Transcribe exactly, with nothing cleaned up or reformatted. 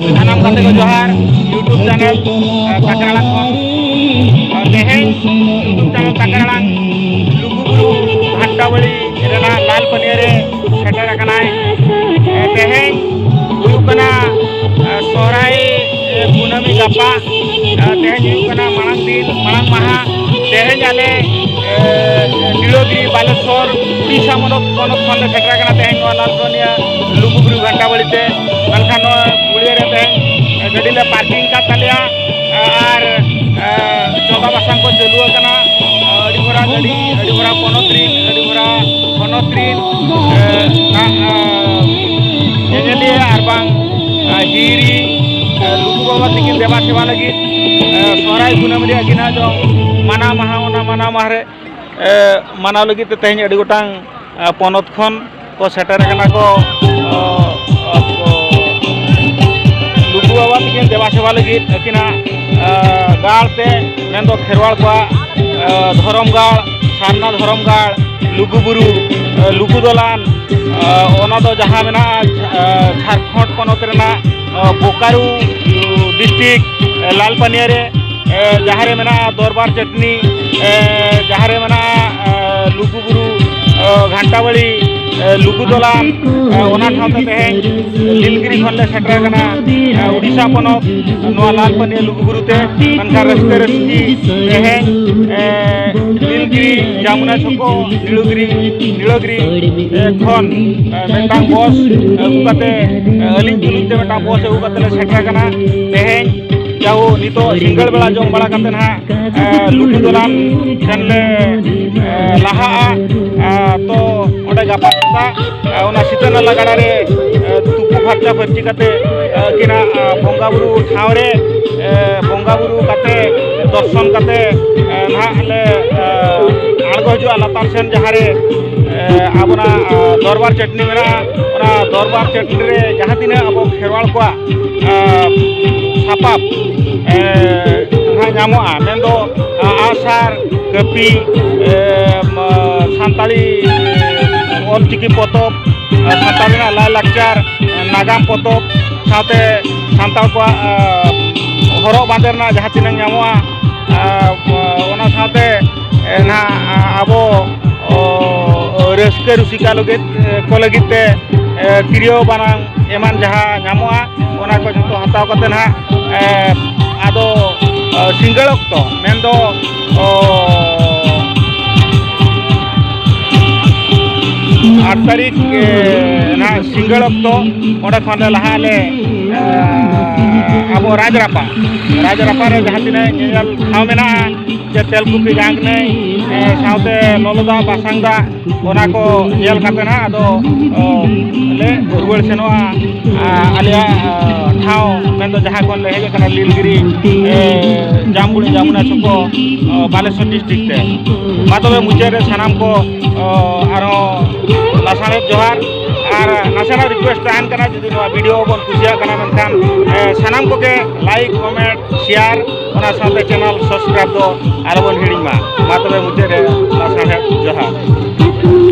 ᱥᱟᱱᱟᱢ ᱜᱟᱛᱮ ᱠᱚ ᱡᱚᱦᱟᱨ, YouTube channel, ᱮ, ᱛᱟᱠᱨᱟ ᱟᱲᱟᱝ ᱠᱷᱚᱱ᱾ ᱮ, ᱛᱮᱦᱮᱧ YouTube channel ᱛᱟᱠᱨᱟ ᱟᱲᱟᱝ ᱞᱩᱜᱩᱵᱩᱨᱩ ᱜᱷᱟᱱᱴᱟᱵᱟᱲᱤ ᱨᱮᱱᱟᱜ ᱞᱟᱞ ᱯᱟᱹᱱᱤᱭᱟᱹ ᱨᱮ ᱥᱮᱴᱮᱨ ᱟᱠᱟᱱᱟᱭ᱾ ᱮ, ᱛᱮᱦᱮᱧ ᱦᱩᱭᱩᱜ ᱠᱟᱱᱟ, ᱮ, ᱥᱚᱦᱨᱟᱭ, ᱮ, ᱠᱩᱱᱟᱹᱢᱤ ᱜᱟᱯᱟ᱾ ᱮ, ᱛᱮᱦᱮᱧ ᱦᱩᱭᱩᱜ ᱠᱟᱱᱟ ᱢᱟᱲᱟᱝ ᱫᱤᱱ, ᱢᱟᱲᱟᱝ ᱢᱟᱦᱟ᱾ ᱛᱮᱦᱮᱧ ᱟᱞᱮ, ᱮ, ᱱᱤᱲᱟᱹᱜᱤ ᱵᱟᱞᱮᱥᱚᱨ ᱩᱲᱤᱥᱥᱟ ᱯᱚᱱᱚᱛ, ᱯᱚᱱᱚᱛ ᱠᱷᱚᱱ ᱞᱮ ᱥᱮᱴᱮᱨ ᱟᱠᱟᱱᱟ ᱛᱮᱦᱮᱧ ᱱᱚᱣᱟ ᱞᱟᱞ ᱯᱟᱹᱱᱤᱭᱟᱹ ᱞᱩᱜᱩᱵᱩᱨᱩ ᱜᱷᱟᱱᱴᱟᱵᱟᱲᱤ ᱛᱮ᱾ ᱢᱮᱱᱠᱷᱟᱱ ᱱᱚᱣᱟ ᱠᱩᱲᱤᱭᱟᱹ ᱨᱮ ᱛᱮᱦᱮᱧ ᱜᱟᱹᱰᱤ ᱞᱮ parking ᱠᱟᱫ ᱛᱟᱞᱮᱭᱟ, ᱟᱨ, ᱮ, ᱪᱚᱸᱫᱟ ᱵᱟᱥᱟᱝ ᱠᱚ ᱪᱟᱹᱞᱩ ᱟᱠᱟᱱᱟ᱾ ᱟᱹᱰᱤ ᱦᱚᱨᱟ ᱜᱟᱹᱰᱤ, ᱟᱹᱰᱤ ᱦᱚᱨᱟ ᱯᱚᱱᱚᱛ ᱨᱤᱱ, ᱟᱹᱰᱤ ᱦᱚᱨᱟ ᱯᱚᱱᱚᱛ ᱨᱤᱱ, ᱮ, ᱱᱟ-, ᱮ, ᱧᱮᱧᱮᱞᱤᱭᱟᱹ ᱟᱨ ᱵᱟᱝ, ᱮ, ᱡᱤᱣᱤ, ᱮ, ᱞᱩᱜᱩ ᱵᱟᱵᱟ ᱛᱤᱠᱤᱱ ᱫᱮᱵᱟ ᱥᱮᱵᱟ ᱞᱟᱹᱜᱤᱫ, ᱮ, ᱥᱚᱦᱨᱟᱭ ᱠᱩᱱᱟᱹᱢᱤ ᱨᱮ ᱟᱹᱠᱤᱱᱟᱜ ᱡᱚᱢ ᱢᱟᱱᱟᱣ ᱢᱟᱦᱟ, ᱚᱱᱟ ᱢᱟᱱᱟᱣ ᱢᱟᱦᱟ ᱨᱮ ᱮ, ᱢᱟᱱᱟᱣ ᱞᱟᱹᱜᱤᱫ ᱛᱮ ᱛᱮᱦᱮᱧ ᱟᱹᱰᱤ ᱜᱚᱴᱟᱝ, ᱮ, ᱯᱚᱱᱚᱛ ᱠᱷᱚᱱ ᱠᱚ ᱥᱮᱴᱮᱨ ᱟᱠᱟᱱᱟ ᱠᱚ, ᱚ, ᱚ, ᱠᱚ ᱞᱩᱜᱩ ᱵᱟᱵᱟ ᱛᱟᱹᱠᱤᱱ ᱫᱮᱵᱟ ᱥᱮᱵᱟ ᱞᱟᱹᱜᱤᱫ ᱟᱹᱠᱤᱱᱟᱜ, ᱮ, ᱜᱟᱲ ᱛᱮ, ᱢᱮᱱᱫᱚ ᱠᱷᱮᱨᱣᱟᱲ ᱠᱚᱣᱟᱜ, ᱮ, ᱫᱷᱚᱨᱚᱢ ᱜᱟᱲ, ᱥᱟᱨᱱᱟ ᱫᱷᱚᱨᱚᱢ ᱜᱟᱲ, ᱞᱩᱜᱩ ᱵᱩᱨᱩ, ᱮ, ᱞᱩᱜᱩ ᱫᱚᱞᱟᱱ, ᱮ, ᱚᱱᱟ ᱫᱚ ᱡᱟᱦᱟᱸ ᱢᱮᱱᱟᱜᱼᱟ, ᱡᱷᱟ-, ᱮ, ᱡᱷᱟᱲᱠᱷᱚᱸᱰ ᱯᱚᱱᱚᱛ ᱨᱮᱱᱟᱜ, ᱮ, ᱵᱳᱠᱟᱨᱳ, ᱩ, district, ᱮ, ᱞᱟᱞᱯᱟᱱᱤᱭᱟ ᱨᱮ, ᱮ, ᱡᱟᱦᱟᱸ ᱨᱮ ᱢᱮᱱᱟᱜᱼᱟ ᱫᱚᱨᱵᱟᱨ ᱪᱟᱹᱴᱱᱤ, ᱮ, ᱡᱟᱦᱟᱸ ᱨᱮ ᱢᱮᱱᱟᱜᱼᱟ, ᱮ, ᱞᱩᱜᱩᱵᱩᱨᱩ, ᱮ, ᱜᱷᱟᱱᱴᱟᱵᱟᱲᱤ, ᱮ, ᱞᱩᱜᱩ ᱫᱚᱞᱟᱱ, ᱮ, ᱚᱱᱟ ᱴᱷᱟᱶ ᱛᱮ ᱛᱮᱦᱮᱧ ᱞᱤᱞᱜᱤᱨᱤ ᱠᱷᱚᱱ ᱞᱮ ᱥᱮᱴᱮᱨ ᱟᱠᱟᱱᱟ, ᱮ, ᱩᱰᱤᱥᱟ ᱯᱚᱱᱚᱛ, ᱱᱚᱣᱟ ᱞᱟᱞᱯᱟᱹᱱᱤᱭᱟᱹ ᱞᱩᱜᱩᱵᱩᱨᱩ ᱛᱮ᱾ ᱢᱮᱱᱠᱷᱟᱱ ᱨᱟᱹᱥᱠᱟᱹ ᱨᱟᱹᱥᱠᱤ ᱛᱮᱦᱮᱧ, ᱮ, ᱞᱤᱞᱜᱤᱨᱤ, ᱡᱟᱢᱩᱱᱟ ᱪᱷᱚᱠᱚ, ᱱᱤᱲᱩᱜᱤᱨᱤ, ᱱᱤᱲᱟᱹᱜᱤᱨᱤ, ᱮ, ᱠᱷᱚᱱ, ᱮ, ᱢᱤᱫᱴᱟᱝ ᱵᱚᱥ ᱟᱹᱜᱩ ᱠᱟᱛᱮ, ᱮ, ᱟᱹᱞᱤᱧ ᱛᱩᱞᱩᱡ ᱛᱮ ᱢᱤᱫᱴᱟᱝ ᱵᱚᱥ ᱟᱹᱜᱩ ᱠᱟᱛᱮ ᱞᱮ ᱥᱮᱴᱮᱨ ᱟᱠᱟᱱᱟ ᱛᱮᱦᱮᱧ᱾ ᱡᱟᱦᱳ, ᱱᱤᱛᱚᱜ ᱥᱤᱸᱜᱟᱹᱲ ᱵᱮᱲᱟ ᱡᱚᱢ ᱵᱟᱲᱟ ᱠᱟᱛᱮ ᱱᱟᱦᱟᱜ, ᱮ, ᱞᱩᱜᱩ ᱫᱚᱞᱟᱱ ᱴᱷᱮᱱ ᱞᱮ, ᱮ, ᱞᱟᱦᱟᱜᱼᱟ᱾ ᱮ, ᱛᱚ ᱚᱸᱰᱮ ᱜᱟᱯᱟ ᱥᱮᱛᱟᱜ, ᱮ, ᱚᱱᱟ ᱥᱤᱛᱟᱹ ᱱᱟᱞᱟ ᱜᱟᱰᱟ ᱨᱮ, ᱮ, ᱛᱩᱯᱩ ᱯᱷᱟᱨᱪᱟ ᱯᱷᱟᱹᱨᱪᱤ ᱠᱟᱛᱮ, ᱮ, ᱟᱹᱠᱤᱱᱟᱜ, ᱮ, ᱵᱚᱸᱜᱟ ᱵᱩᱨᱩ ᱴᱷᱟᱶ ᱨᱮ, ᱮ, ᱵᱚᱸᱜᱟ ᱵᱩᱨᱩ ᱠᱟᱛᱮ, ᱫᱚᱨᱥᱚᱱ ᱠᱟᱛᱮ, ᱮ, ᱱᱟᱦᱟᱜ ᱞᱮ, ᱮ, ᱟᱬᱜᱚ ᱦᱤᱡᱩᱜᱼᱟ ᱞᱟᱛᱟᱨ ᱥᱮᱱ, ᱡᱟᱦᱟᱸ ᱨᱮ, ᱮ, ᱟᱵᱚᱱᱟᱜ, ᱮ, ᱫᱚᱨᱵᱟᱨ ᱪᱟᱹᱴᱱᱤ ᱢᱮᱱᱟᱜᱼᱟ᱾ ᱚᱱᱟ ᱫᱚᱨᱵᱟᱨ ᱪᱟᱹᱴᱱᱤ ᱨᱮ ᱡᱟᱦᱟᱸ ᱛᱤᱱᱟᱹᱜ ᱟᱵᱚ ᱠᱷᱮᱨᱣᱟᱲ ᱠᱚᱣᱟᱜ ᱮ, ᱥᱟᱯᱟᱵ, ᱮ, ᱱᱟᱦᱟᱜ ᱧᱟᱢᱚᱜᱼᱟ, ᱢᱮᱱᱫᱚ, ᱮ, ᱟᱜᱼᱥᱟᱨ, ᱠᱟᱹᱯᱤ, ᱮ, ᱢ-, ᱥᱟᱱᱛᱟᱲᱤ, ᱮ, ᱚᱞᱪᱤᱠᱤ ᱯᱚᱛᱚᱵ, ᱮ, ᱥᱟᱱᱛᱟᱲ ᱨᱮᱱᱟᱜ ᱞᱟᱭᱼᱞᱟᱠᱪᱟᱨ, ᱮ, ᱱᱟᱜᱟᱢ ᱯᱚᱛᱚᱵ, ᱥᱟᱶᱛᱮ ᱥᱟᱱᱛᱟᱲ ᱠᱚᱣᱟᱜ, ᱟ, ᱦᱚᱨᱚᱜ ᱵᱟᱸᱫᱮ ᱨᱮᱱᱟᱜ ᱡᱟᱦᱟᱸ ᱛᱤᱱᱟᱹᱜ ᱧᱟᱢᱚᱜᱼᱟ, ᱟ, ᱚᱱᱟ ᱥᱟᱶᱛᱮ, ᱮ, ᱱᱟᱦᱟᱜ, ᱟ, ᱟᱵᱚ, ᱚ, ᱨᱟᱹᱥᱠᱟᱹ ᱨᱩᱥᱤᱠᱟ ᱞᱟᱹᱜᱤᱫ, ᱮ, ᱠᱚ ᱞᱟᱹᱜᱤᱫ ᱛᱮ, ᱮ, ᱛᱤᱨᱭᱳ ᱵᱟᱱᱟᱢ ᱮᱢᱟᱱ ᱡᱟᱦᱟᱸ ᱧᱟᱢᱚᱜᱼᱟ, ᱚᱱᱟ ᱠᱚ ᱡᱚᱛᱚ ᱦᱟᱛᱟᱣ ᱠᱟᱛᱮ ᱱᱟᱦᱟᱜ, ᱮ, ᱟᱫᱚ, ᱚ, ᱥᱤᱸᱜᱟᱹᱲ ᱚᱠᱛᱚ, ᱢᱮᱱᱫᱚ, ᱚ, ᱟᱴ ᱛᱟᱹᱨᱤᱠᱷ, ᱮ, ᱱᱟᱦᱟᱜ ᱥᱤᱸᱜᱟᱹᱲ ᱚᱠᱛᱚ ᱚᱸᱰᱮ ᱠᱷᱚᱱ ᱞᱮ ᱞᱟᱦᱟᱜ ᱟᱞᱮ, ᱮ, ᱟᱵᱚ ᱨᱟᱡᱽᱨᱟᱯᱟ, ᱨᱟᱡᱽᱨᱟᱯᱟ ᱨᱮ ᱡᱟᱦᱟᱸ ᱛᱤᱱᱟᱹᱜ ᱧᱮᱧᱮᱞ ᱴᱷᱟᱶ ᱢᱮᱱᱟᱜᱼᱟ, ᱡᱮ ᱛᱮᱞᱠᱩᱯᱤ ᱜᱟᱝ ᱱᱟᱹᱭ, ᱮ, ᱥᱟᱶᱛᱮ ᱞᱚᱞᱚ ᱫᱟᱜ, ᱵᱟᱥᱟᱝ ᱫᱟᱜ, ᱚᱱᱟ ᱠᱚ ᱧᱮᱞ ᱠᱟᱛᱮ ᱱᱟᱦᱟᱜ ᱟᱫᱚ, ᱚ, ᱞᱮ ᱨᱩᱣᱟᱹᱲ ᱥᱮᱱᱚᱜᱼᱟ, ᱟ, ᱟᱞᱮᱭᱟᱜ, ᱟ, ᱴᱷᱟᱶ, ᱢᱮᱱᱫᱚ ᱡᱟᱦᱟᱸ ᱠᱷᱚᱱ ᱞᱮ ᱦᱮᱡ ᱟᱠᱟᱱᱟ, ᱞᱤᱞᱜᱤᱨᱤ, ᱮ, ᱡᱟᱢᱵᱩᱲᱤ, ᱡᱟᱢᱩᱱᱟ ᱪᱚᱠᱚ, ᱚ, ᱵᱟᱞᱮᱥᱚᱨ ᱰᱤᱥᱴᱨᱤᱠᱴ ᱛᱮ᱾ ᱢᱟ ᱛᱚᱵᱮ ᱢᱩᱪᱟᱹᱫ ᱨᱮ ᱥᱟᱱᱟᱢ ᱠᱚ, ᱚ, ᱟᱨᱦᱚᱸ ᱞᱟᱥᱟᱲᱦᱮᱫ ᱡᱚᱦᱟᱨ᱾ ᱟᱨ ᱱᱟᱥᱮᱱᱟᱜ ᱨᱤᱠᱩᱭᱮᱥᱴ ᱛᱟᱦᱮᱱ ᱠᱟᱱᱟ, ᱡᱩᱫᱤ ᱱᱚᱣᱟ ᱵᱷᱤᱰᱤᱭᱳ ᱵᱚᱱ ᱠᱩᱥᱤᱭᱟᱜ ᱠᱟᱱᱟ, ᱢᱮᱱᱠᱷᱟᱱ, ᱮ, ᱥᱟᱱᱟᱢ ᱠᱚᱜᱮ ᱞᱟᱭᱤᱠ, ᱠᱚᱢᱮᱱᱴ, ᱥᱮᱭᱟᱨ, ᱚᱱᱟ ᱥᱟᱶᱛᱮ ᱪᱮᱱᱮᱞ ᱥᱟᱵᱥᱠᱨᱟᱭᱤᱵ ᱫᱚ ᱟᱞᱚᱵᱚᱱ ᱦᱤᱲᱤᱧ ᱢᱟ᱾ ᱢᱟ ᱛᱚᱵᱮ ᱢᱩᱪᱟᱹᱫ ᱨᱮ ᱞᱟᱥᱟᱲᱦᱮᱫ ᱡᱚᱦᱟᱨ᱾